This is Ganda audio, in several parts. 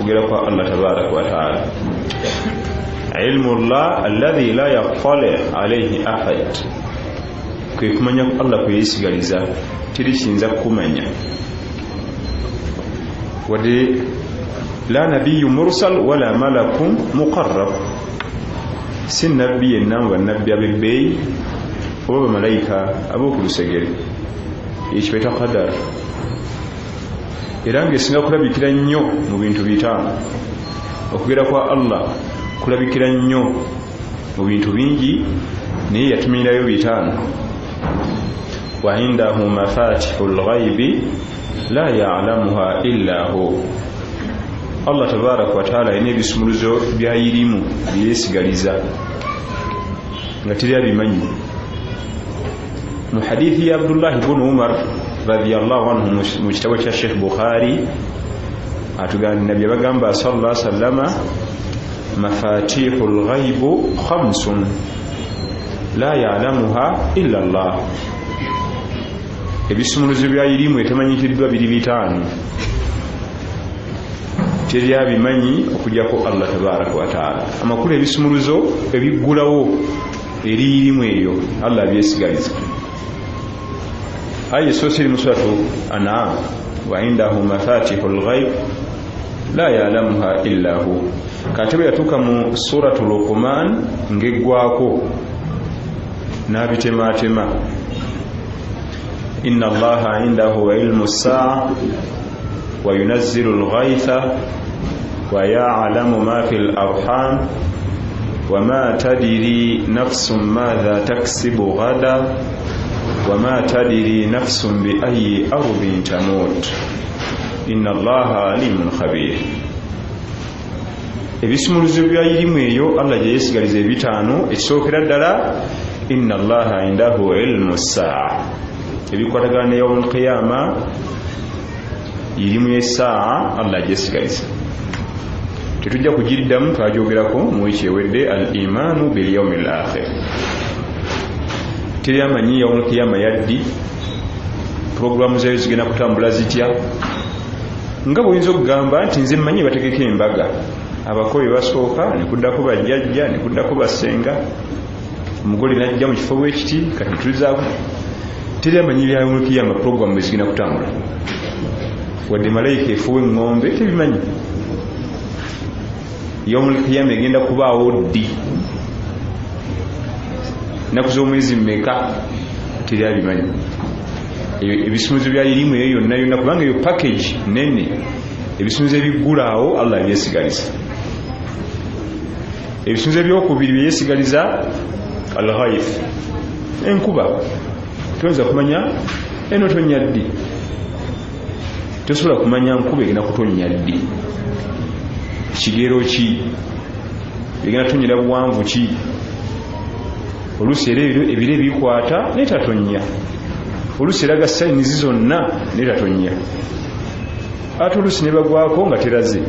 Okugera kwa Allah tabaraka wataala, ilmu llah alladhi la yattali alaihi ahad, kwe kumanya Allah kweyesigaliza, teri kiyinza kukumanya wadde la nabiyu mursal wala malakun muqarrab, si nabbi yenna mu bannabbi ab'ebbeeyi oba bamalayika ab'okulusegere. Ekyo baita qadar, era ngaesinga kulabikira nnyo mu bintu bitaano. Okugera kwa Allah kulabikira nnyo mu bintu bingi, naye yatumiirayo bitaano. Wa indahu mafatihu lghaibi la yalamuha illa hu, Allah tabaraka wataala alina ebisumuluzo byayirimu byeyesigaliza nga teri abimanyi. Mu hadithi ya Abdullahi bunu Umar radiallahu anhu mu kitabo kya Sheikh Bukhari atugamba, nabbi abagamba sallallahu alaihi wasallama, mafatihu lghaibu khamsun la yalamuha illa Allah, ebisumuluzo byayirimu etamanyikiddwa biri bitaano, teri abimanyi okujjako Allah tabaraka wataala. Amakulu ebisumuluzo ebiggulawo eri irimu eyo Allah abyesigaliza. Aya esoose eri mu suratu An'am, wa indahu mafatihu lghaib la yalamuha illa hu. Kati bwe yatuuka mu suratu Luqman ng'eggwako n'abitematema, inna allaha indahu ilmu ssaa wa yunazzilu lghaitha wa yalamu ma fi larham wama tadiri nafsun madha taksibu gada wama tadiri nafsun biayi ardin tamut inna allaha alimun khabir. Ebisumuluzo byayirimu eyo Allah gye yesigaliza ebitaano. Ekisookera ddala, inna allaha indahu ilmu ssaa, ebikwatagana ne yaumu lqiyama, irimu y'essaawa Allah gyesigaliza. Tetujja kugiddamu, twagyogerako mu wiiki ewedde, al imaanu bilyaumi l akhir. Teri amanyi yaumu lqiyama yaddi, puroguramu zayo zigenda kutambula zitya. Nga bwoyinza okugamba nti nze mmanyi bategeka embaga, abakobe basooka nekuddako bajjajja nekuddako basenga, omugole najja mu kifo bwekiti, kati tulizaako. Teri amanyi bya yaumu lqiyama puroguramu bwe zigenda kutambula, wadde malayika efuwa eŋŋombe tebimanyi. Yaumu lqiyama egenda kubaawo ddi, nnaku z'omwezi mmeka, teri abimanyi. Ebisumuzo bya irimu eyo yonna yonna, kubanga eyo package nene, ebisumuzo ebiggulaawo Allah abyesigaliza. Ebisumuzo ebyokubiri byeyesigaliza alghaith, enkuba. Toyinza kumanya eno tonya ddi, tosobola kumanya nkuba egenda kutonya ddi, kigero ki, egenda tonyera buwanvu ki. Oluusi era ebire bikwata naye tatonya, oluusi eraga sayinizi zonna naye tatonya, ate oluusi ne bagwako nga teraze.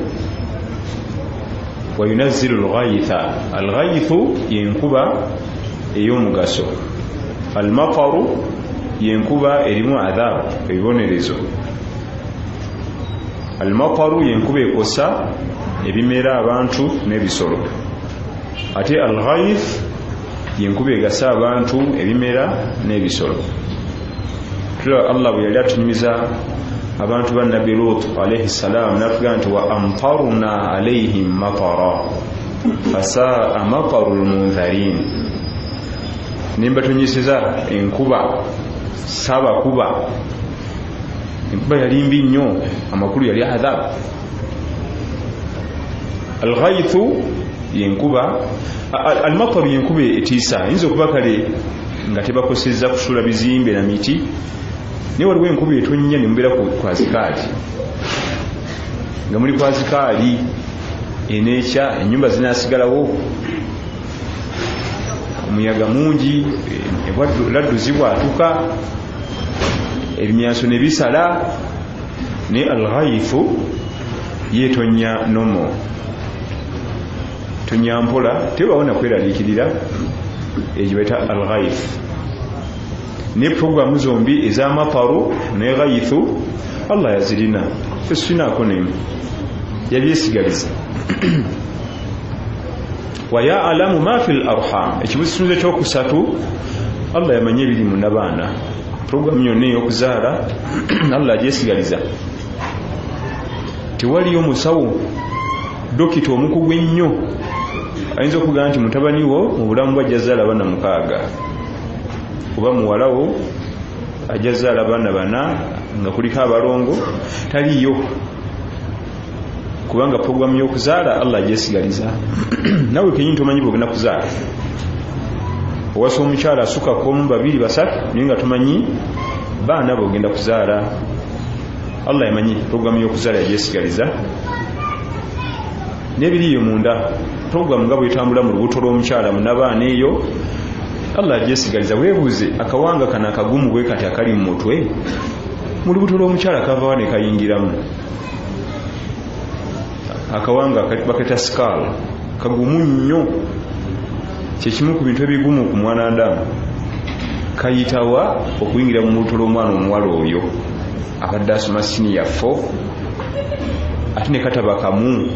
Wa yunazzilu lghaitha, alghaithu yenkuba ey'omugaso, almataru yenkuba erimu adhabu, ebibonerezo. Almataru yenkuba ekosa ebimera, abantu n'ebisolo, ate alghaith yenkuba egasa abantu, ebimera n'ebisolo. Tulaba Allah bwe yali atunyumiza abantu ba nabbi Lut alaihi salam, natugamba nti wa amtaruna alaihim matara fasaa mataru lmundharin, nembatonyeseza enkuba sabakuba. Enkuba yali mbi nnyo, amakulu yali adhabu. Alghaithu yenkuba, almataru yenkuba etiisa, eyinza okuba kale nga tebakosezza kusuula bizimbe na miti, naye waliwo enkuba etonnya ne mubeera kwazikaali, nga muli kwazikaali eneekya, ennyumba zinasigalawo, omuyaga mungi, laddu zibwatuka, ebimyanso ne bisala. Naye alghaithu yetonya nomo, tonya mpola, tebawo nakweraliikirira, egyo baita alghaith. Ne puroguramu zombi ez'amataru ne ghaithu Allah yazirina, ffe situlinaako nemu. Yabyesigaliza. Wa ya'lamu ma fil arham. Ekibusunzo ekyokusatu, Allah yamanye ebiri mu nabaana. Programu yonna ey'okuzaala Allah agyesigaliza. Tewaliyo musawo dokita omukugu ennyo ayinza okugamba nti mutabani wo mu bulamu bwe ajja abaana 6, oba muwala wo ajja abaana 4 nga kuliko abalongo. Taliyo, kubanga programu y'okuzaala Allah agyesigaliza. Nawe kenyini tomanyi bw'ogenda kuzaala. Owasa omukyala asukako omu, 2, 3, naye nga tomanyi baana b'ogenda kuzaala. Allah yamanyi programu y'okuzaala yagyesigaliza. N'ebiriyo munda, programu nga bwetambula mu lubuto lw'omukyala munabaana eyo Allah agyesigaliza. Weebuuze akawanga kano akagumu bwe kati akali mu mutwe mu lubuto lw'omukyala kavawa ne kayingiramu. Akawanga baketa skull, kagumu nnyo, kyekimu ku bintu ebigumu ku mwana Adamu. Kayitawa okuyingira mu lubuto lw'omwana omuwala oyo abadde asoma siniya 4, ate ne kataba kamu.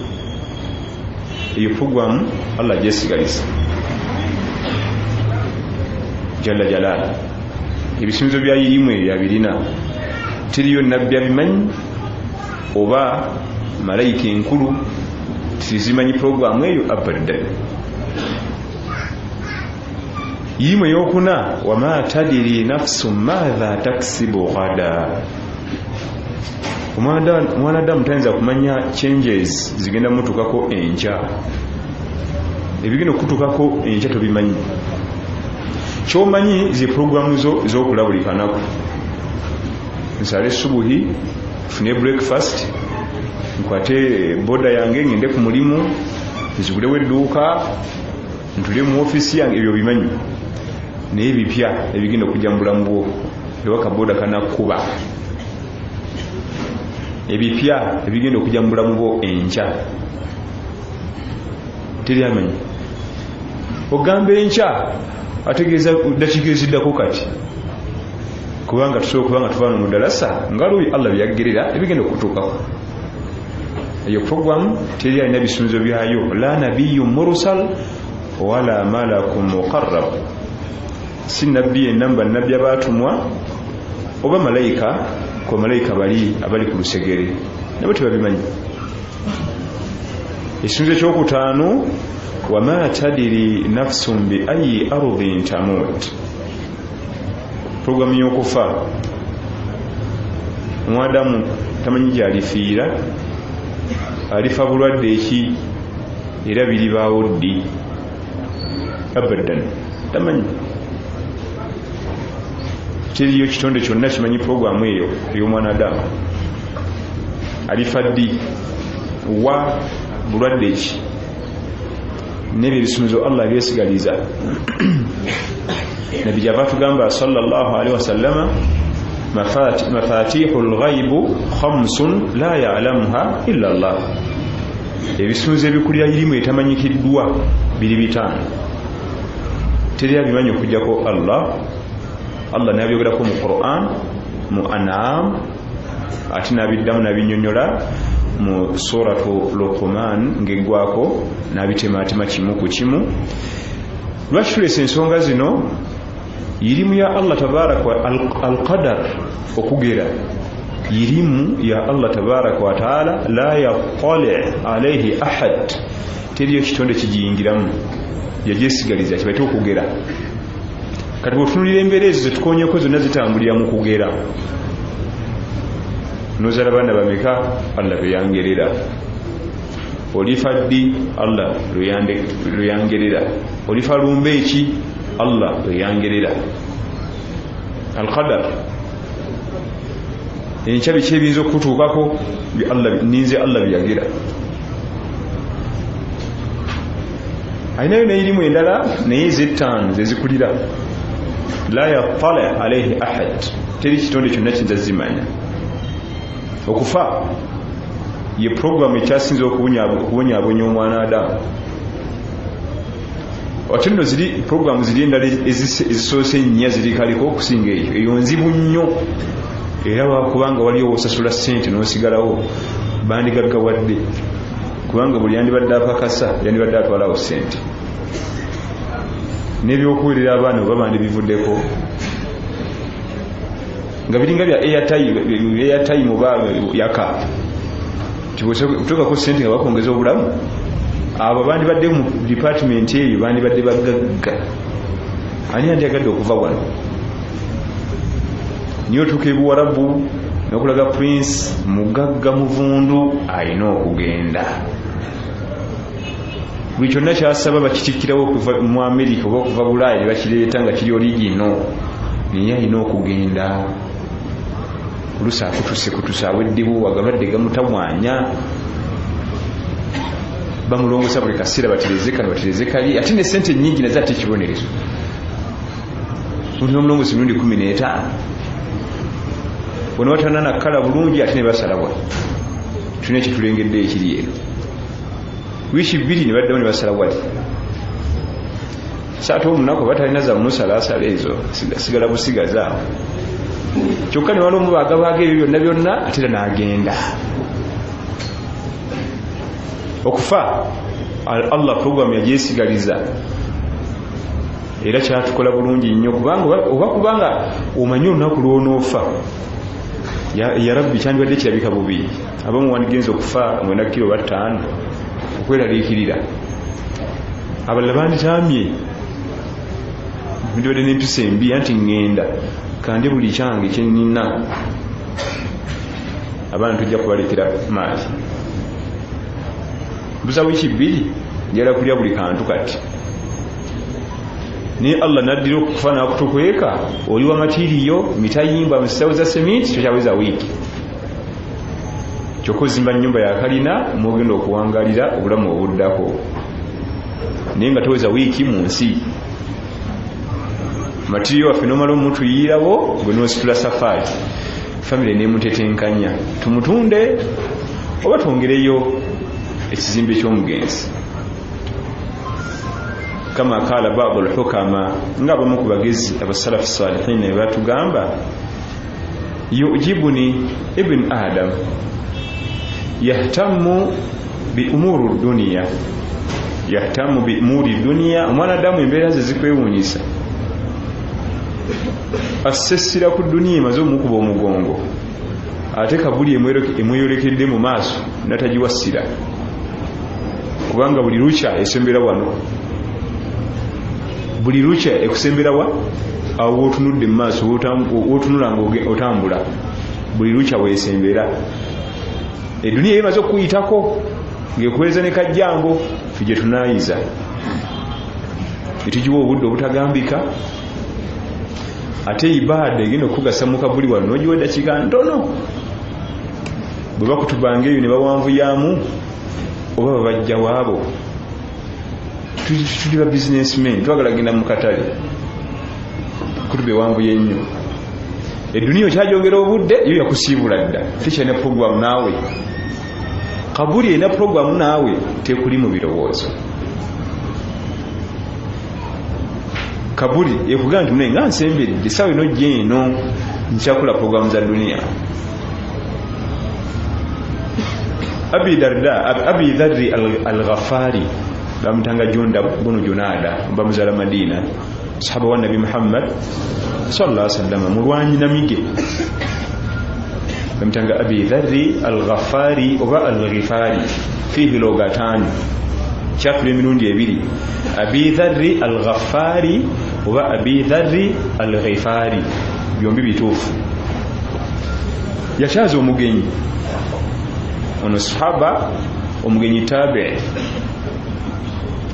Eyo programu Allah agyesigaliza jalla jalala. Ebisinzo bya irimu ebyo abirina, teriyo nabbi abimanyi oba malayika enkulu tizimanyi programu eyo abadan. Irimu eyokuna, wama tadiri nafsu madha taksibu ghada. Omwanadamu tayinza kumanya changes zigenda mutukako enkya. Ebigenda okutukako enkya tobimanyi. Kyomanyi ze programu zo ez'okola buli kanaku. Nsale subuhi, nfune breakfast, nkwate boda yange ngende ku mulimu, nzigulewo edduuka, ntule mu ofisi yange, ebyo bimanyi. Naye ebipya ebigenda okujja mu bulamu bwo, ewaka boda kanakuba. Ebipya ebigenda okujja mu bulamu bwo enkya teri amanyi. Ogamba enkya ategeeza ddakiika eziddako kati, kubanga tusobola kubanga tuva mu ddalasa nga luyi Allah byaggerera ebigenda okutuukako. Eyo programu teri alina bisunzo byayo. La nabiyyu mursal wala malakun muqarrab. Si nabbi yenna mu bannabbi abaatumwa oba malayika, ku malayika bali abali ku lusegere nabo tebabimanyi. Ekisunzo ekyokutaano, wama tadiri nafsun bi ayi ardin tamut. Programu y'okufa, omwadamu tamanyi gy'alifiira, alifa bulwadde eki era biribaawo ddi, abadan tamanyi. Teriyo kitonde kyonna kimanyi programu eyo ey'omwanadamu, alifa ddi, wa bulwadde ki, n'ebyo ebisunzo Allah byesigaliza. Nabbi gyava tugamba sallallahu alaihi wasallama, mafatihul ghaibu khamsun la ya'lamuha illa Allah. Ebisunzo ebikulira irimu etamanyikiddwa biri 5, teri abimanyi okujjako Allah. Allah n'abyogerako mu Quran, mu An'am, ate n'abiddamu n'abinyonnyola mu suratu Luqman ng'eggwako n'abitematema kimu ku kimu. Lwaki tuleese ensonga zino? Irimu ya Allah tabaraka wa alqadar, okugera irimu ya Allah tabaraka wa taala la yattali alayhi ahad, teriyo kitonde kigiyingiramu, yagyesigaliza kibaite okugera. Kati bw'otunuulira embeera ezo zetukonyeko zonna zitambulira mu kugera. Nozaala baana bameka? Allah lweyangerera. Olifa ddi? Allah lweyangerera. Olifa lumbe ki? Allah lweyangerera. Alqadar, enkya biki ebiyinza okutuukako ninze Allah byeyagira. Alinayo n'erimu endala naye ez'ettaano zezikulira. La yattali alayhi ahad, teri kitonde kyonna kiyinza zimanya. Okufa ye programu ekyasinze okubonyaabonya omwana Adamu. Ate nno ziri programu ziri endala ezisoose 4 zirikaliko okusinga eyo. Eyo nzibu nnyo, era lwakubanga waliyo wosasula ssente n'osigalawo bandigaggawadde. Kubanga buli yandibadde apakasa yandibadde atwalawo sente, n'ebyokuweerera abaana oba bandibivuddeko nga biringa bya airtime oba yaka tibwoteekako sente nga bakwongeza obulamu. Abo bandibadde mu department eyo bandibadde bagagga. Ani yandyagadde okuva wano? Niye otuuka ebuwarabu nokulaga prince mugagga muvundu alina okugenda. Buli kyonna kyasaba bakitikkirawo okuva mu Amerika oba okuva Bulaaya ne bakireeta nga kiri origino, naye alina okugenda. Oluusi akutuse kutusa aweddewo, agalwadde gamutawanya, bamulongosa buli kaseera, batereze kano batereze kali, ate ne sente nnyingi nazo ate ekibonerezo. Omuntu bamulongosa emirundi 15 bona batana nakkala bulungi ate ne basalabwa. Tulina kyetulengedde ekiri eno wiiki 2 ne baddamu ne basala wali. Saate omunaku batalina za musalaasala ezo sigala busigaza awo. Kyokka ne waliwo omubaagabaaga ebyo byonna byonna ate era n'agenda. Okufa Allah programu yagyesigaliza era kyatukola bulungi nnyo, kubanga oba kubanga omanyi olunaku lw'onoofa. Ya Rabbi, kyandibadde kirabika bubi. Abamu wandigenza okufa 9 kilo oba 5 okweraliikirira, abalala banditamye ndibadde n'empisa embi anti ŋŋenda kandi buli kyange kyenina abaana tujja kubalekera maali. Mbuza wiiki 2 njagala kulya buli kantu kati. Naye Allah n'addira okufa n'akutukweka, oli wa matiriyo mitayimbwa mu za seminti tokyaweza wiiki. Kyokka ozimba nnyumba ya kalina mwogenda okuwangalira obulamu obuddako, naye nga toweza wiiki mu nsi. Matiriyo waffe n'omala omutuyiirawo gwe n'ositula safaari, famire n'emutetenkanya tumutunde oba twongereyo ekizimbe ky'omugenzi. Kama kala ba'du al-hukama, nga abamu ku bagezi abasalafu salihin ne batugamba, yujibuni ibn Adam yahtamu bi umuri dunya, yahtamu bi umuri dunya. Omwana Adamu embeera ze zikwewuunyisa, assessira ku duniya emaze omukuba omugongo, ate kabuli emweyolekedde mu maaso natagiwassira, kubanga buli lukya esembera wano, buli lukya ekusembera wa awo w'otunudde mu maaso, w'otunula nga otambula, buli lukya weesembera. Eduniya emaze okuyitako ng'ekuweereza ne kajjango, ffe gye tunaayiza netugiwa obudde obutagambika. Ate ibaada egenda okukugasa mu kabuli wano n'ogiwa eddakiika ntono, bwe bakutubanga eyo ne bawanvuyaamu oba babajja waabo. Tuli ba businessmen, twagala genda mu katale, kutuba ewanvuye ennyo. Eduniya okyagyongera obudde, yo yakusiibula dda, tekyalina programu naawe. Kabuli erina programu naawe, tekuli mu birowoozo. Kabuli ekugamba nti munaye nga nsembedde essaawa eno ojja eno nkyakola programu za duniya. Abi Darda, Abi Dharri al-Ghafari bamutanga Junda bunu Junada, bamuzaala Madina, sahaba wa Nabi Muhammad sallallahu alaihi wasallam, mulwanyi namige. Bamutanga Abi Dharri al-Ghafari oba al-Ghifari, fihi logatani, kyatula emirundi ebiri, Abi Dharri al-Ghafari oba Abi Dharri al-Ghifari, byombi bituufu. Yakyaza omugenyi ono sahaba, omugenyi tabi'i,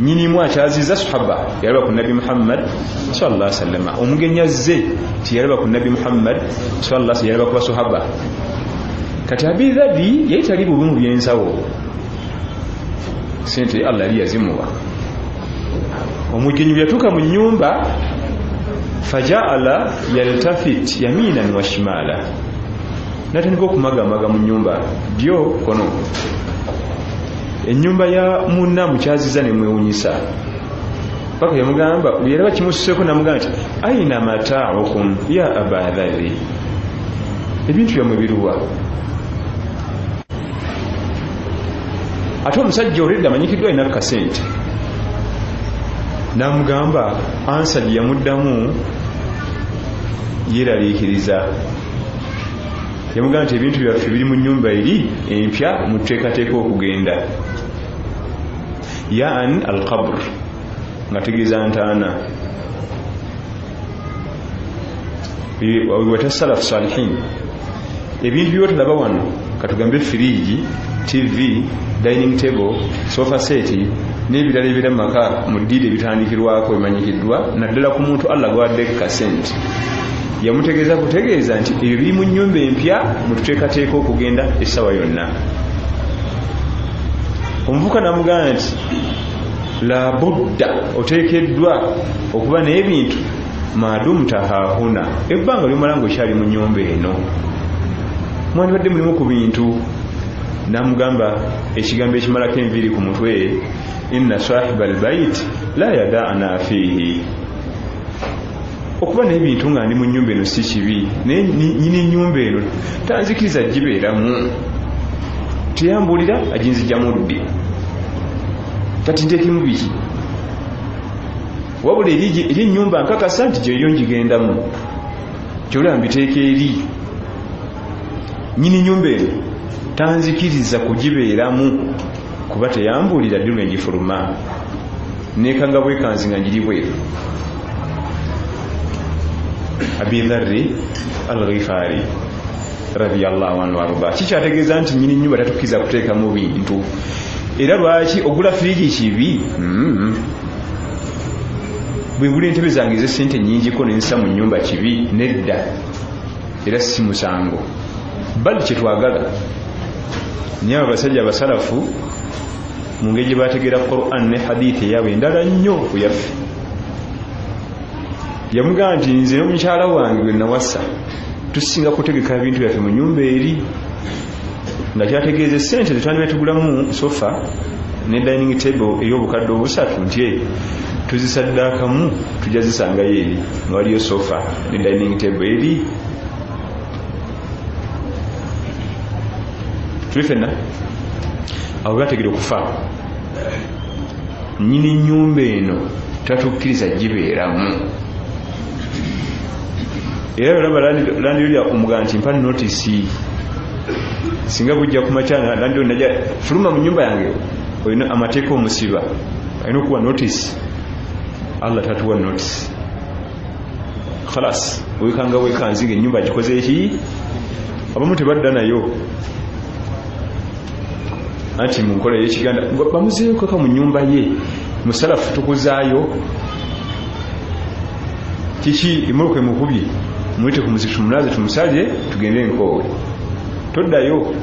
nyinimu akyaziza sahaba, yalaba ku Nabi Muhammad sallallahu alaihi wasallam. Omugenyi azze tiyalaba ku Nabi Muhammad sallallahu alaihi wasallam, yalaba ku basahaba. Kati Abi Dharri yali tali bubi mu byensawo, sente Allah yali yazimuwa. Omugenyi yatuuka mu nnyumba, fajaala yaltafit yaminan wa shimala, natandika okumagamaga mu nnyumba dyo kono. Ennyumba ya munna mukyaziza nemwewunyisa, paka yamugamba, yalaba kimususeeko namugamba nti aina mataukum ya Aba Dharri, ebintu byammwe biruwa? Ate omusajja olwedda amanyikiddwa alina kasente. Namugamba ansa gye yamuddamu yeeraliikiriza. Yamugamba nti ebintu byaffe biri mu nnyumba eri empya, mututeekateeka okugenda. Yaan al-qabr, nga tegeeza ntaana. Wata salaf salihin, ebintu byotulaba wano katugambe firiji, TV, dining table, sofa set n'ebirala ebira mu maka mu ddiiro ebitandikirwako ebimanyikiddwa naddala ku muntu Allah gwadde kasente. Yamutegeeza kutegeeza nti ebyo biri mu nnyumba empya, mututeekateeka okugenda essaawa yonna. Omuvubuka n'amugamba nti labudda, oteekeddwa okuba n'ebintu madumta haahuna, ebbanga lyomala ng'okyali mu nnyumba eno mwandibadde mulimu ku bintu. N'amugamba ekigambo ekimalako enviiri ku mutwe, inna sahiba albayit la yada'ana fiihi. Okuba n'ebintu nga ndi mu nnyumba eno si kibi, naye nnyini nnyumba eno tanzikiriza gibeeramu, teyambuulira aginzijjamu ddi, kati nteekemu biki? Wabula eri ennyumba nkakasa nti gyeyo ngigendamu, kyolaba mbiteeka eri nnyini nnyumba eno tanzikiriza kugibeeramu kuba teyambuulira ddi lwe ngifuluma, neekanga bwekanzi nga ngiri bweru. Abi Dharri al-Ghifari radiyallahu anhu warda, kikyategeeza nti nnyini nnyumba tatukkiriza kuteekamu bintu. Era lwaki ogula firiji kibi? Bwe ngula entebe zange ez'essente nnyingiko ne nsa mu nnyumba kibi? Nedda, era si musango, bali kye twagala. Naye abo abasajja abasalafu mu ngeri gye bategeera Quran ne hadithi eyaabwe endala nnyo ku yaffe. Yamugamba nti nze n'omukyala wange gwe nawasa tusinga kutegeka ebintu byaffe mu nnyumba eri, nga kyategeeza essente zetwandibadde tugulamu sofa ne dining table ey'obukadde obusatu nti tuzisaddaakamu tujja zisangayo eri nga waliyo sofa ne dining table eri. Tuli ffenna abo bategera okufa, nnyini nnyumba eno tatukkiriza gibeeramu. Era olaba landlord omugamba nti mpa notisi, singa bujja ku makya landlord najja fuluma mu nnyumba yange, olina amateeka omusiba, alina okuwa notisi. Allah tatuwa notisi, khalas wekanga wekanzi nga ennyumba agikoze eki. Abamu tebadda nayo, anti mu nkola y'Ekiganda bamuzeeyo kaka mu nnyumba ye. Musalafu tukuzaayo kiki? Emmotoka emukubye, muyite ku muziki tumulaze tumusalye tugende enkoowe. Toddayo.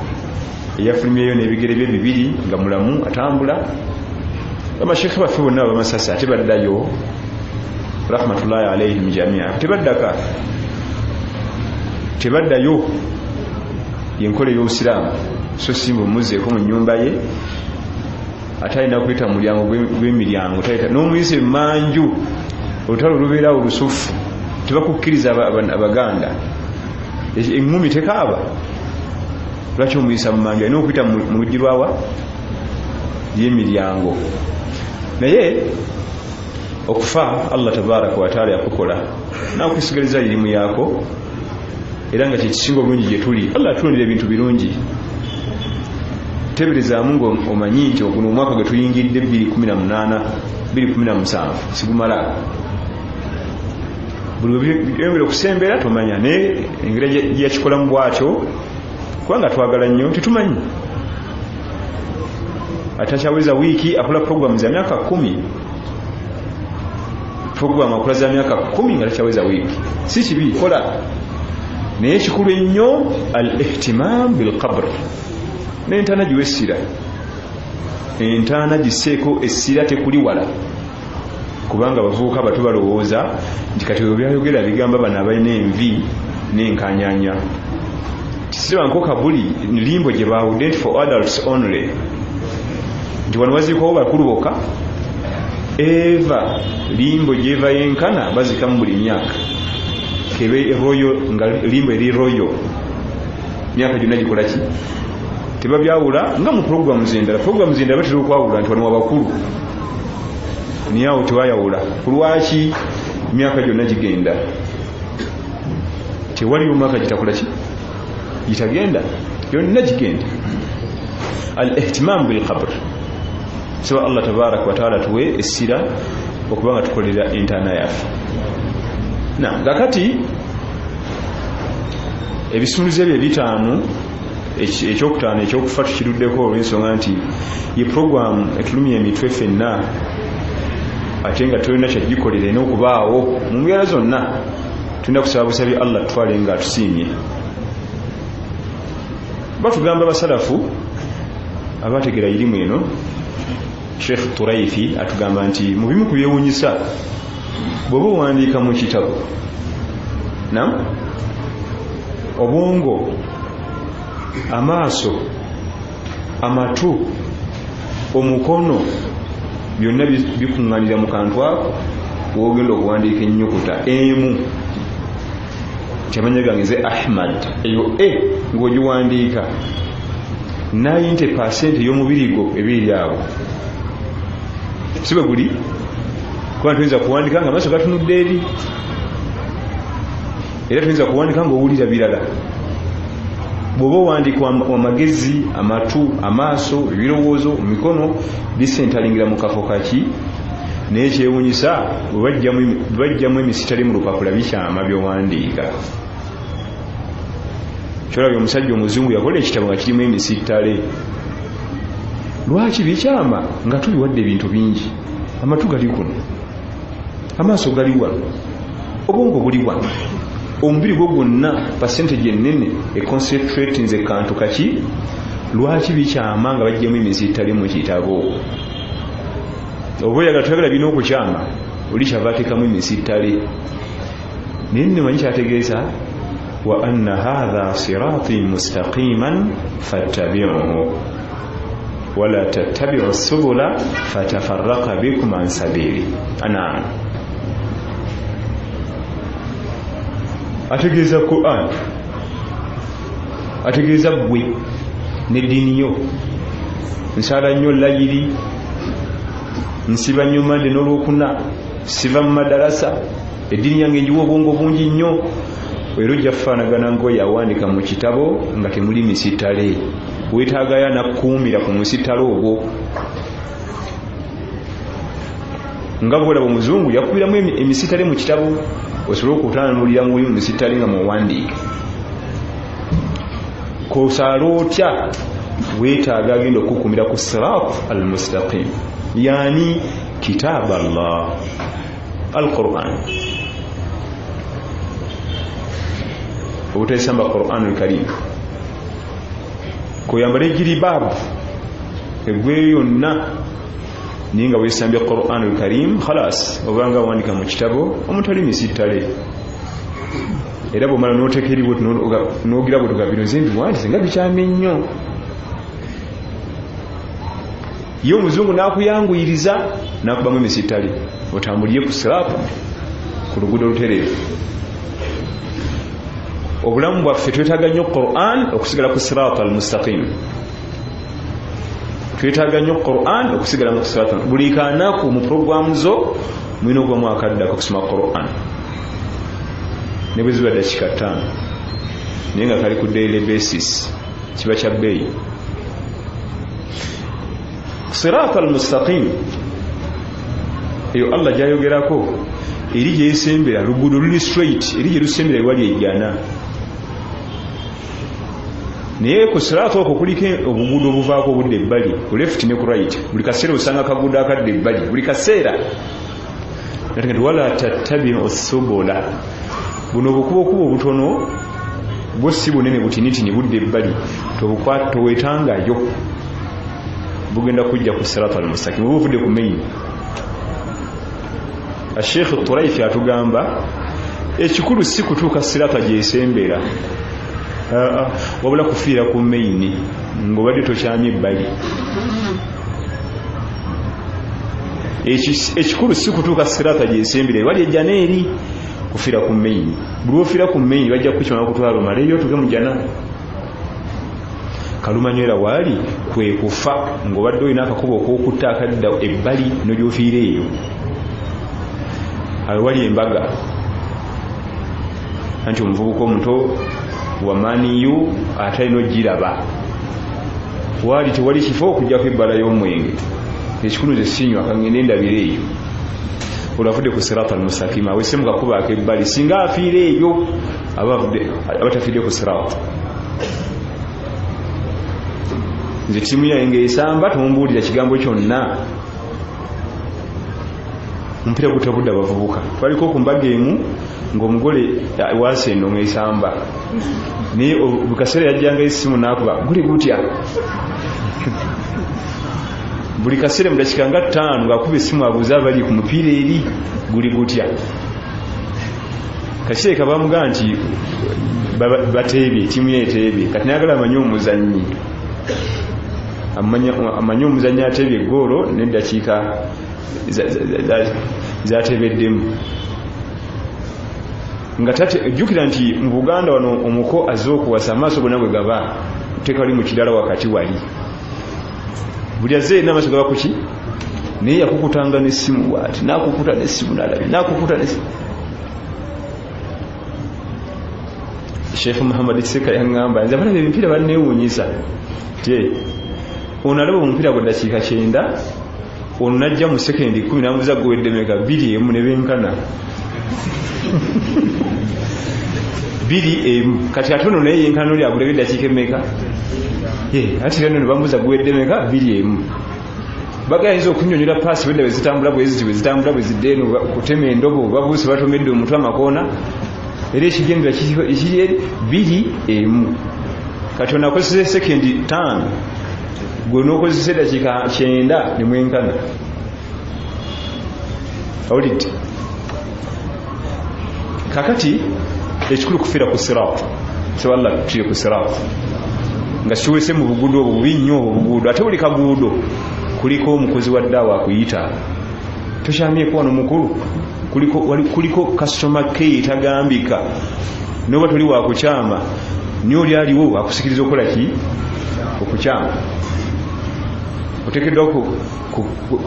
Eyafulumyeyo n'ebigere bye bibiri nga mulamu atambula. Abasheekhe baffe bonna abamasasi ate baddayo, rahmatullahi alaihim jamia, tebaddaka, tebaddayo. Yenkola ey'obusiraamu. So simba omuzeeko mu nnyumba ye, ate alina kuyita mu mulyango gw'emiryango, n'omuyisa emmanju, olutalo lubeerawo lusufu, tebakukkiriza Abaganda. Eŋŋumi tekaaba, lwaki omuyisa mu manju? Alina okuyita mu luggi lwawa y'emiryango. Naye okufa Allah tabaraka wataala yakukola nakusigaliza irimu yaako, era nga kyekisinga obulungi gye tuli. Allah atulondera ebintu birungi. Teberezaamu nga omanyi nti oguno omwaka gwe tuyingidde 2018 2017 sigumala, buli weyongera okusembera tomanya, naye engeri gye yakikolamu bwatyo kubanga twagala nnyo tetumanyi. Atakyaweza wiiki akola programu za myaka 10, programu akola za myaka 10 nga takyaweza wiiki. Si kibi kola, naye ekikulu ennyo al-ihtimam bil-qabr, n'entaana giwe essira, entaana giseeko essira, tekuli wala. Kubanga abavubuka bato balowooza nti kati ebyo byayogera bigamba bano abalina envi n'enkanyanya. Kisira kabuli limbo gye baawudde nti for adults only, nti wano baziikwawo bakulu bokka. Eva limbo gyeva yenkana bazikamu buli myaka, kebe royo nga limbo eri royo myaka gyonna gikola ki? Tebabyawula nga mu programs endala. Programs endala batera okwawula nti wano wabakulu, naye awo tebayawula. Kulwaki emyaka gyonna gigenda? Tewaliwo mwaka gitakola ki gitagenda, yonna gigenda. Al ihtimam bil qabr. Saba Allah tabaraka wa taala tuwe essira okuba nga tukolera entaana yaffe. Na kakati ebisumuluzo ebyo ebitaano, ekyokutaano ekyokufa tukiruddeko olw'ensonga nti ye program etulumya emitwe ffenna, ate nga tolina kyagikolera, erina okubaawo mu mbeera zonna. Tulina kusaba busabi Allah tutwale nga atusiimye. Batugamba abasalafu abategera irimu eno, Sheikh Turaifi atugamba nti mu bimu ku byewuunyisa, bw'oba owandiika mu kitabo na obwongo, amaaso, amatu, omukono, byonna bikuŋŋaanira mu kantu ako wogenda okuwandiika ennyukuta emu nti amanya gange nze Ahmad, eyo e ng'ogiwandiika 90% ey'omubiri gwo ebiri awo, si bwe guli? Kuba tuyinza kuwandika nga amaaso gatunudde eri, era tuyinza kuwandika ng'owulira birala. Bw'oba owandiika amagezi, amatu, amaaso, ebirowoozo, emikono bisentalingira mu kafo kaki. Naye kyewuunyisa bwe bajjamu emisitale mu lupapula bikyama by'owandiika. Kyolabye omusajja omuzungu yakola ekitabo nga kirimu emisittale. Lwaki bikyama nga tubiwadde ebintu bingi? Amatu gali kuno, amaaso gali wano, obwongo buli wano, omubiri gwo gwonna percentage ennene econcentrate nze kantu kaki. Lwaki bikyama nga bajjamu emisittale mu kitabo? Oba oyagala toyagala birina okukyama, oli kyava ateekamu emisittale. Naye nno manyi kyategeeza, wa anna hadha sirati mustaqiman fattabi'uhu wala tattabi'u subula fatafarraqa bikum an sabili. Ana ategeeza Quran, ategeeza ggwe n'eddiini yo. Nsaala nnyo layiri, nsiba nnyo mande n'olwokuna, siva mu madarasa, eddiini yange njiwa obwongo bungi nnyo. Era ojja kufaanagana ng'oyo awandiika mu kitabo nga temuli misittale. Weetaagayo anakukuumira ku musittale ogwo. Nga bw'olaba omuzungu yakubiramu emisittale mu kitabo, osobola okutaanulira mu buli musittale nga muwandiika. K'osaala otya, weetaaga agenda okukuumira ku sirat al-mustaqim, yani kitab Allah al-Quran. Obutesamba Quran al-Karim, koyambala ejiribaabu eggweyo yonna, naye nga weesambye Quran al-Karim, khalas obanga wandika mu kitabo omutali misittale. Era bw'omala n'oteeka eri n'ogira bwe bino nze mbiwandiise nga bikyamye nnyo. Ye omuzungu n'akuyanguyiriza n'akubamu emisittale otambulire ku siraapu ku luguudo olutereevu. Obulamu bwaffe twetaaga nnyo Quran okusigala ku siraat al-mustaqim. Twetaaga nnyo Quran okusigala mu siraat. Buli kanaku mu programu zo mulina okubamu akaddako okusoma Quran, ne bwe ziba dakiika 5, naye nga kali ku daily basis, kiba kya bbeeyi. Siraat al-mustaqim eyo Allah gy'ayogerako eri gyesembera luguudo luli straight, eri gye lusembera ewali ejjana. Naye ku siraat okwo kuliko obuguudo obuvaako obudde ebbali, ku left ne ku right. Buli kaseera osanga akaguudo akadde ebbali, buli kaseera. Nti wala tattabi'u subula, buno obukubokubo obutono bwo si bunene butinitini budde ebbali, towetangayo, bugenda kujja ku siraat al-mustaqim oba ovudde ku main. Sheikh Turaifi atugamba ekikulu si kutuuka sirata gyesembera, wabula kufiira ku main ng'obadde tokyamye ebbali. Ekikulu si kutuuka sirata gyesembera, ewali ejjana eri, kufiira ku main. Buli ofiira ku main bajja kukimala kutwala omaleyo otuuke mu jjana. Kalumanywera waali kwe kufa ng'obadde olina akakubo ok'okutta akadda ebbali n'ogyofiira eyo. Awo wali embaga, anti omuvubuka omuto wa maniyu ate alina ogiraba. Waali tewali kifo okuggyako ebbala y'omwenge, ekikulu nze sinywa, kangende ndabire eyo. Olwo avudde ku sirata almustakima, awese mu kakubo ak'ebbali. Singa afiira eyo aba tafiidde ku sirata. Nze ttiimu yange ng'esamba, tomumbuulira kigambo kyonna, omupiira gutabudde abavubuka. Twaliko ku mbaga emu ng'omugole wasendo ng'esamba, naye buli kaseera yajjangayo essimu n'akuba, guli gutya? Buli kaseera mu dakiika nga 5 ng'akuba essimu abuuze abali ku mupiira eri, guli gutya? Kakireeka bamugamba nti bateebye, ttiimu ye eteebye. Kati nayagala amanye omuzannyi, amanye omuzannyi ateebye eggoolo n'eddakiika zateebeddemu. Nga jjukira nti mu Buganda wano omuko azze okuwasa, amaaso gonna gwe gaba teeka wali mu kirala wakati wali, buli azze yenna amaaso gaba kuki, naye yakukutanga n'essimu bw'ati, n'akukuta n'essimu n'alabye, n'akukuta n'essimu. Sheikh Muhammad Kiseka yaŋŋamba, nze abalaba emipiira banneewuunyisa, ti ono alaba omupiira gwa ddakiika 90, ono najja mu sekendi 10 n'amubuuza guwedde meka? 2-1, ne benkana 2-1. Kati ate ono naye yenkana oli agulabye eddakiika emmeka? Ati era nno bamubuuza guwedde meka? 2-1. Bagayinza okunnyonnyola paasi bwedda bwe zitambula, bwe ziti bwe zitambula, bwe zidda eno kutema endobo, babuuse batomedde omutwe amakoona, era ekigendera kiri eri 2-1. Kati ono akozesa sekendi 5, gwe n'okozesa eddakiika 90 ne mwenkana. Awulidde? Kakati ekikulu kufiira ku siraat. Saba Allah tufiire ku siraat nga kiwese mu buguudo obwo bubi nnyo, obwo buguudo. Ate buli kaguudo kuliko omukozi wa ddaawa akuyita, tokyamyeko wano mukulu, kuliko customer care etagambika, noba toli wakukyama, naye oli aliwo akusikiriza okukola ki? Okukyama. Oteekeddwa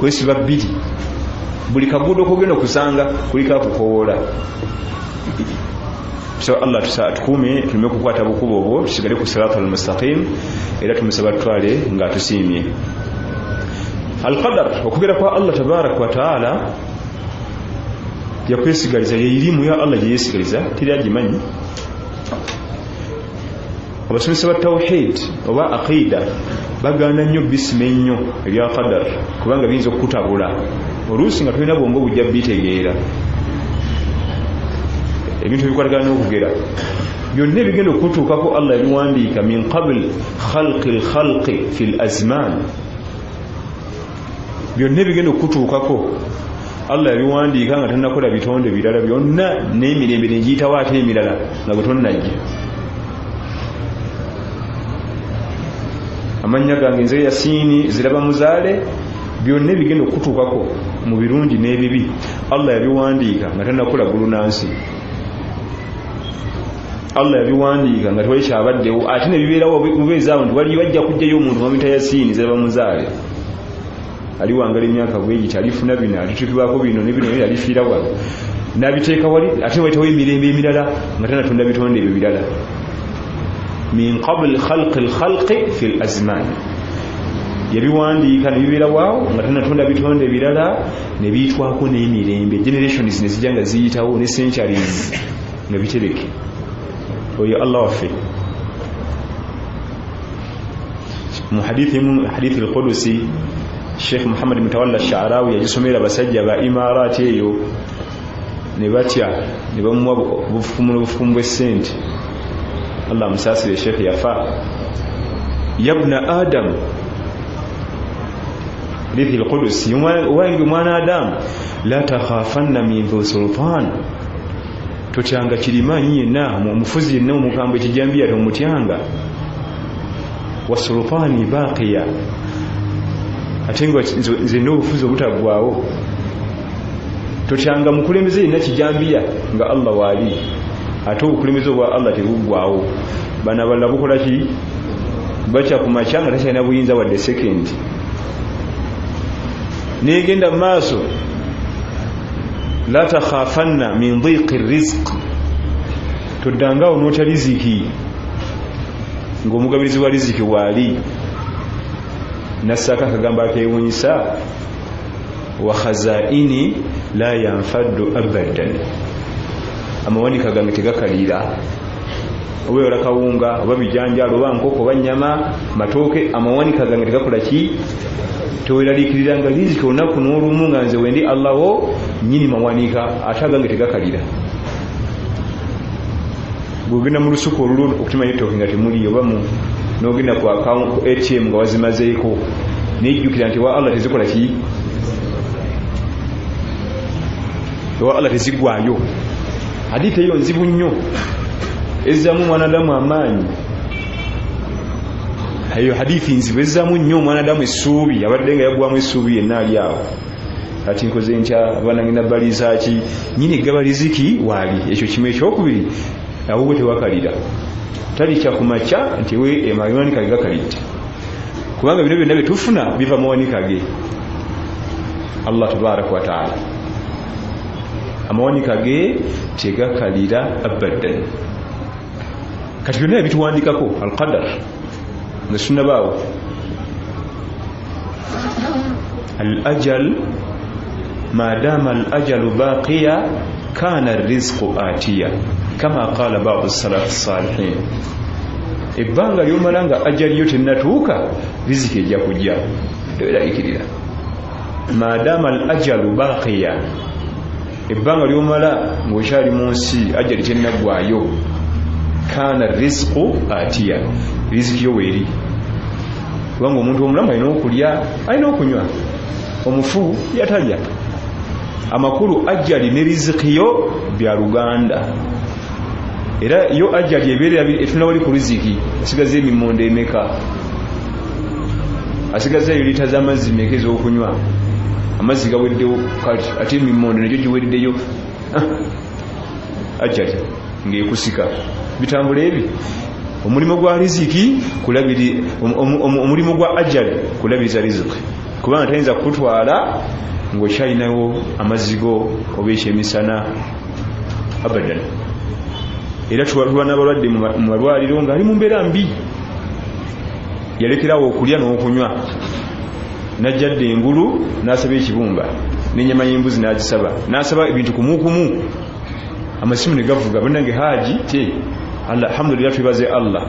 kwesiba bbiri. Buli kaguudo kogenda okusanga kuliko akukowoola. So Allah atukuume tuleme kukwata bukubo obwo, tusigale ku sirata almustaqim, era tumusaba tutwale nga atusiimye. Alqadar, okugera kwa Allah tabaraka wa taala yakwesigaliza, yeirimu ya Allah gyeyesigaliza, teri agimanyi. Abasomesa ba tawhid oba aqida bagaana nnyo bisima ennyo ebya qadar, kubanga biyinza okukutabula oluusi nga tolina bwongo bujja bitegeera. Ebintu ebikwatagana n'okugera byonna ebigenda okutuukako Allah yabiwandiika min qabl khalqi lkhalqi fi l azman. Byonna ebigenda okutuukako Allah yabiwandiika nga tannakola bitonde birala byonna, n'emirembe negiyitawo ate emirala nga gwe tonnajja. Amannya gange nze Yasiini ziraba muzaale. Byonna ebigenda okutuukako mu birungi n'ebibi Allah yabiwandiika nga tannakola ggulu nansi. Allah yabiwandiika nga tewali kyabaddewo, ate ne bibeerawo bubeezaawo nti waliyo bajja kujjayo omuntu bamuyita Yasiini ziraba muzaale, aliwangala emyaka bwegiti, alifuna bino, alituukibwako bino ne bino, alifiira wano, n'abiteeka wali, ate wayitawo emirembe emirala nga tanatonda bitonde ebyo birala. Min qabl khalqi lkhalqi fi l azman, yabiwandiika ne bibeerawo nga tanatonda bitonde birala, ne biyitwako n'emirembe, generations ne zijja nga ziyitawo ne centuries nga bitereke. Oyo Allah waffe mu hadithi emu, hadithi al-Qudusi, Sheikh Muhammad Mutawalla Sha'rawi yagisomera abasajja ba Imarati eyo ne batya, ne bamuwa obufukumu n'obufukumu bw'essente. Allah amusaasire, Sheikh yafa. Yabna Adam, hadithi al-Qudusi, owange mwana Adam, la takhafanna min dhu sultan, totyanga kirimaanyi yenna, omufuzi yenna omukambwe ekijambiya tomutyanga. Wa sultani baqiya, ate nga nze n'obufuzi obutaggwawo. Totyanga mukulembeze yenna kijambiya nga Allah waali, ate obukulembeze obwa Allah tebuggwawo. Bano abalala bukola ki? Bakya ku makya nga takyalina buyinza wadde sekendi. Negenda mu maaso, la takhafanna min dhiqi rizq, toddangawo n'otya riziki ng'omugabirizi wa riziki waali. Nassaako akagambo akewuunyisa, wa khazaini la yanfaddu abadan, amawanika gange tegakalira. Oba yola kawunga oba bijanjaalo oba nkoko oba nyama matooke, amawanika gange tegakola ki? Teweraliikirira nga riziki olunaku n'olumu nga nze wendi Allaho nyini mawanika, ate agange tegakalira. Bwogenda mu lusuku olulwo okutima ettooke nga temuli, oba n'ogenda ku ATM nga wazimazeeko, nejjukira nti wa Allah tezikola ki? Ewa Allah teziggwayo. Hadithi eyo nzibu nnyo, ezzaamu omwanadamu amaanyi. Eyo hadithi nzibu, ezzaamu nnyo omwanadamu essuubi, abadde nga yaggwamu essuubi yenna ali awo, ati nkoze ntya, abaana ngenda baliisa ki? Nyini eggaba riziki waali. Ekyo kimu. Ekyokubiri, awo bwe tewakalira, talikya ku makya nti we amawanika ge gakalidde, kubanga bino byonna byetufuna biva mawanika ge Allah tabaraka wataala. Amawanika ge tegakalira abadan. Kati byonna ebituwandikako alqadar nga sunabaawo, al ajal madama al ajalu baqiya kana rizqu atiya, kama qala ba'du salaf salihin. Ebbanga lyomala nga ajali yo tennatuuka, riziki ejja kujja, teweraliikirira. Madama al ajalu baqiya, ebbanga lyomala ng'okyali mu nsi ajali tennaggwayo, kana rizqu atiya, riziki yo weeri. Kubanga omuntu omulamu alina okulya, alina okunywa, omufu yatalya. Amakulu ajali ne riziki yo bya luganda. Era yo ajali ebeera etuna wali ku riziki, asigaza emimonde emeka, asigazayo lita z'amazzi meka ez'okunywa, amazzi gaweddewo kati ate emimonde nagyo giweddeyo. Ajali ng'ekusika bitambula ebi. Omulimu gwa riziki kulabiri, omulimu gwa ajali kulabiriza riziki, kubanga tayinza kukutwala ng'okyalinawo amazzi go oba ekyemisana abadan. Era tuba n'abalwadde mu malwaliro ng'ali mu mbeera mbi, yalekerawo okulya n'okunywa, najja dda engulu n'asaba ekibumba n'ennyama y'embuzi n'agisaba, n'asaba ebintu kumukumu, amasimu ne gavuga, bannange haaji te alhamdulillah twebaze Allah.